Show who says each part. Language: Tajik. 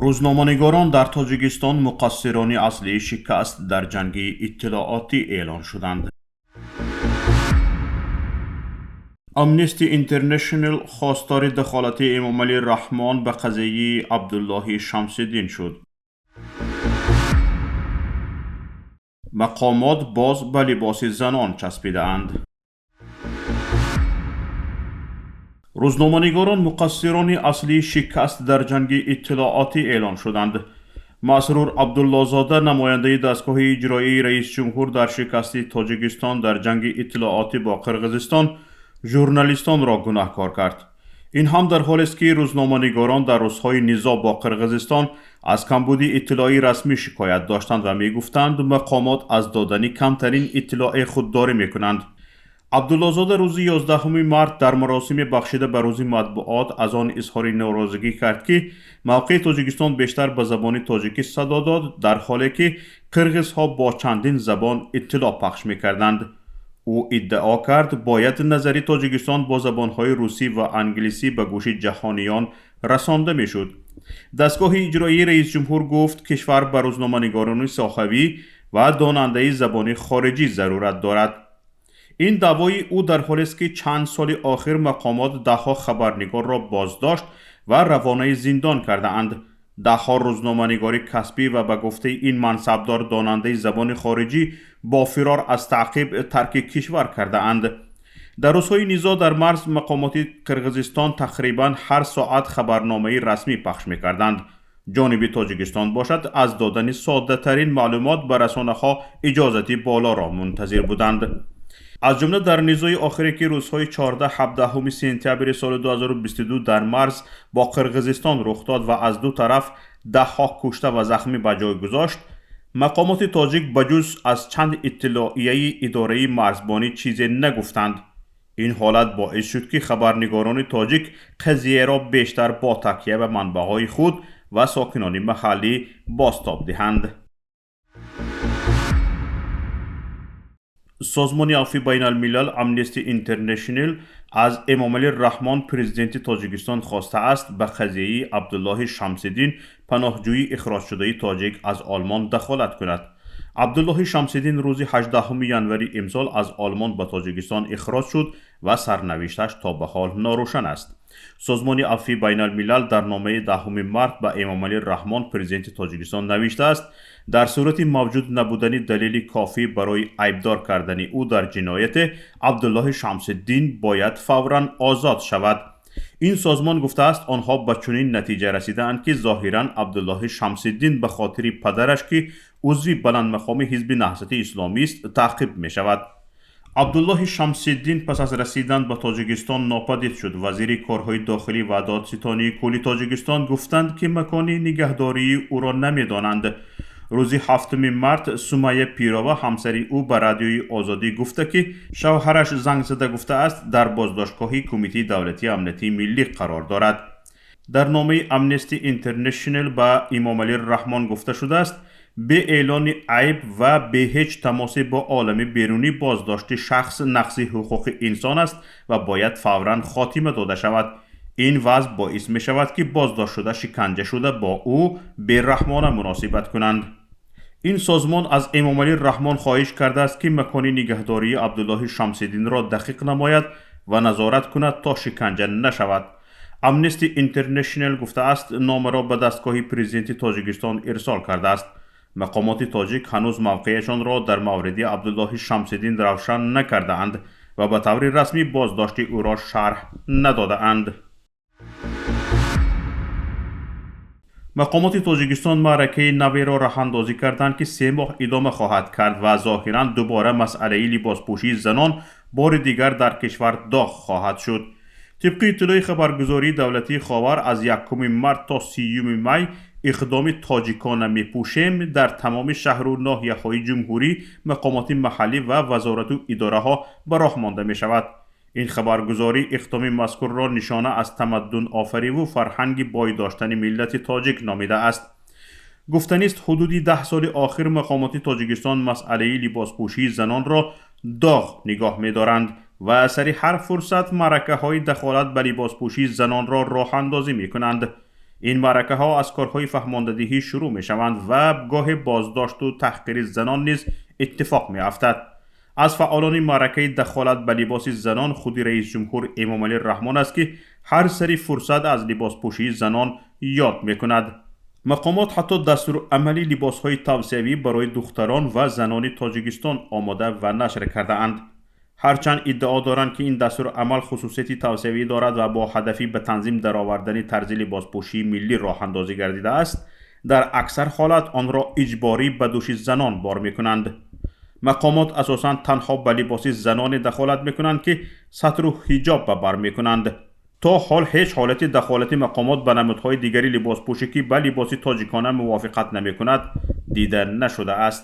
Speaker 1: Рӯзноманигорон дар Тоҷикистон муқассирони аслии шикаст дар ҷанги иттилоотӣ эълон шуданд. Амнести Интернешнл хостори дахолати Эмомалӣ Раҳмон ба қазияи Абдуллоҳи Шамсиддин шуд. Мақомот боз ба либоси занон часпидаанд. Рӯзноманигорон муқассирони аслии шикаст дар ҷанги иттилоотӣ эълон шуданд. Масрур Абдуллозода, намояндаи дастгоҳи иҷроии раисҷумҳур, дар шикасти Тоҷикистон дар ҷанги иттилоотӣ бо Қирғизистон журналистонро гунаҳкор кард. Ин ҳам дар ҳолест, ки рӯзноманигорон дар рӯзҳои низоъ бо Қирғизистон аз камбуди иттилои расмӣ шикоят доштанд ва мегуфтанд, мақомот аз додани камтарин иттилоъе худдорӣ мекунанд. Абдуллозода рӯзи 11 март дар маросиме бахшида ба рӯзи матбуот аз он изҳори норозигӣ кард, ки мавқеи Тоҷикистон бештар ба забони тоҷикӣ садо дод, дар ҳоле ки қирғизҳо бо чандин забон иттилоъ пахш мекарданд. Ӯ иддао кард, бояд назари Тоҷикистон бо забонҳои русӣ ва англисӣ ба гӯши ҷаҳониён расонда мешуд. Дастгоҳи иҷроии раисҷумҳур гуфт, кишвар ба рӯзноманигорони соҳавӣ ва донандаи забони хориҷӣ зарурат дорад. Ин даъвои ӯ дар ҳолест, ки чанд соли охир мақомот даҳҳо хабарнигорро боздошт ва равонаи зиндон кардаанд. Даҳҳо рӯзноманигори касбӣ ва ба гуфтаи ин мансабдор донандаи забони хориҷӣ бо фирор аз таъқиб тарки кишвар кардаанд. Дар рӯзҳои низоъ дар марз мақомоти Қирғизистон тақрибан ҳар соат хабарномаи расмӣ пахш мекарданд. Ҷониби Тоҷикистон бошад, аз додани соддатарин маълумот ба расонаҳо иҷозати болоро мунтазир буданд. Аз ҷумла дар низои охире, ки рӯзҳои 14-17 сентябри соли 2022 дар марз бо Қирғизистон рух дод ва аз ду тараф даҳҳо кушта ва захмӣ ба ҷой гузошт, мақомоти тоҷик ба ҷуз аз чанд иттилоияи идораи марзбонӣ чизе нагуфтанд. Ин ҳолат боис шуд, ки хабарнигорони тоҷик қазияро бештар бо такя ба манбаъҳои худ ва сокинони маҳаллӣ бозтоб диҳанд. Созмони афви байналмилал Амнести Интернешнл аз Эмомалӣ Раҳмон, президенти Тоҷикистон, хостааст ба қазияи Абдуллоҳи Шамсиддин, паноҳҷӯи ихроҷшудаи тоҷик аз Олмон, дахолат кунад. Абдуллоҳи Шамсиддин рӯзи 18 январи имсол аз Олмон ба Тоҷикистон ихроҷ шуд ва сарнавишташ то ба ҳол норӯшан аст. Созмони афви байналмилал дар номаи 10 март ба Эмомалӣ Раҳмон, президенти Тоҷикистон, навиштааст, дар сурати мавҷуд набудани далели кофӣ барои айбдор кардани ӯ дар ҷинояте, Абдуллоҳи Шамсиддин бояд фавран озод шавад. Ин созмон гуфтааст, онҳо ба чунин натиҷа расидаанд, ки зоҳиран Абдуллоҳи Шамсиддин ба хотири падараш, ки узви баландмақоми ҳизби Наҳзати Исломист, таъқиб мешавад. Абдуллоҳи Шамсиддин пас аз расидан ба Тоҷикистон нопадид шуд. Вазири корҳои дохилӣ ва додситонии кулли Тоҷикистон гуфтанд, ки макони нигаҳдории ӯро намедонанд. Рӯзи 7 март Сумайя Пирова, ҳамсари ӯ, ба Радиои Озодӣ гуфта, ки шавҳараш занг зада гуфтааст, дар боздоштгоҳи Кумитаи давлатии амнияти миллӣ қарор дорад. Дар номаи Амнести Интернешнл ба Эмомалӣ Раҳмон гуфта шудааст, бе эълони айб ва бе ҳеҷ тамосе бо олами берунӣ боздошти шахс нақси ҳуқуқи инсон аст ва бояд фавран хотима дода шавад. Ин вазъ боис мешавад, ки боздоштшуда шиканҷа шуда, бо ӯ бераҳмона муносибат кунанд. Ин созмон аз Эмомалӣ Раҳмон хоҳиш кардааст, ки макони нигаҳдории Абдуллоҳи Шамсиддинро дақиқ намояд ва назорат кунад, то шиканҷа нашавад. Амнести Интернешнл гуфтааст, номаро ба дастгоҳи президенти Тоҷикистон ирсол кардааст. Мақомоти тоҷик ҳанӯз мавқеашонро дар мавриди Абдуллоҳи Шамсиддин равшан накардаанд ва ба таври расмӣ боздошти ӯро шарҳ надодаанд. Мақомоти Тоҷикистон маъракаи наверо роҳандозӣ карданд, ки 3 моҳ идома хоҳад кард ва зоҳиран дубора масъалаи либоспӯшии занон бори дигар дар кишвар доғ хоҳад шуд. Тибқи иттилои хабаргузории давлатии Ховар, аз 1 март то 30 май иқдоми «Тоҷикона мепӯшем» дар тамоми шаҳру ноҳияҳои ҷумҳурӣ, мақомоти маҳаллӣ ва вазорату идораҳо ба роҳ монда мешавад. Ин хабаргузорӣ иқдоми мазкурро нишона аз тамаддунофариву фарҳанги бой доштани миллати тоҷик номидааст. Гуфтанист, ҳудуди 10 соли охир мақомоти Тоҷикистон масъалаи либоспӯшии занонро доғ нигоҳ медоранд ва сари ҳар фурсат маъракаҳои дахолат ба либоспӯшии занонро роҳандозӣ мекунанд. Ин маъракаҳо аз корҳои фаҳмондадиҳӣ шурӯъ мешаванд ва гоҳе боздошту таҳқири занон низ иттифоқ меафтад. Аз фаъолони маъракаи дахолат ба либоси занон худи раисҷумҳур Эмомалӣ Раҳмон аст, ки ҳар сари фурсат аз либоспӯшии занон ёд мекунад. Мақомот ҳатто дастуру-амали либосҳои тавсиявӣ барои духтарон ва занони Тоҷикистон омода ва нашр кардаанд. Ҳарчанд иддао доранд, ки ин дастуру-амал хусусияти тавсиявӣ дорад ва бо ҳадафи ба танзим даровардани тарзи либоспӯшии миллӣ роҳандозӣ гардидааст, дар аксар ҳолат онро иҷборӣ ба дӯши занон бор мекунанд. Мақомот асосан танҳо ба либоси заноне дахолат мекунанд, ки сатру ҳиҷоб ба бар мекунанд. То ҳол ҳеҷ ҳолати дахолати мақомот ба намудҳои дигари либоспӯшӣ, ки ба либоси тоҷикона мувофиқат намекунад, дида нашудааст.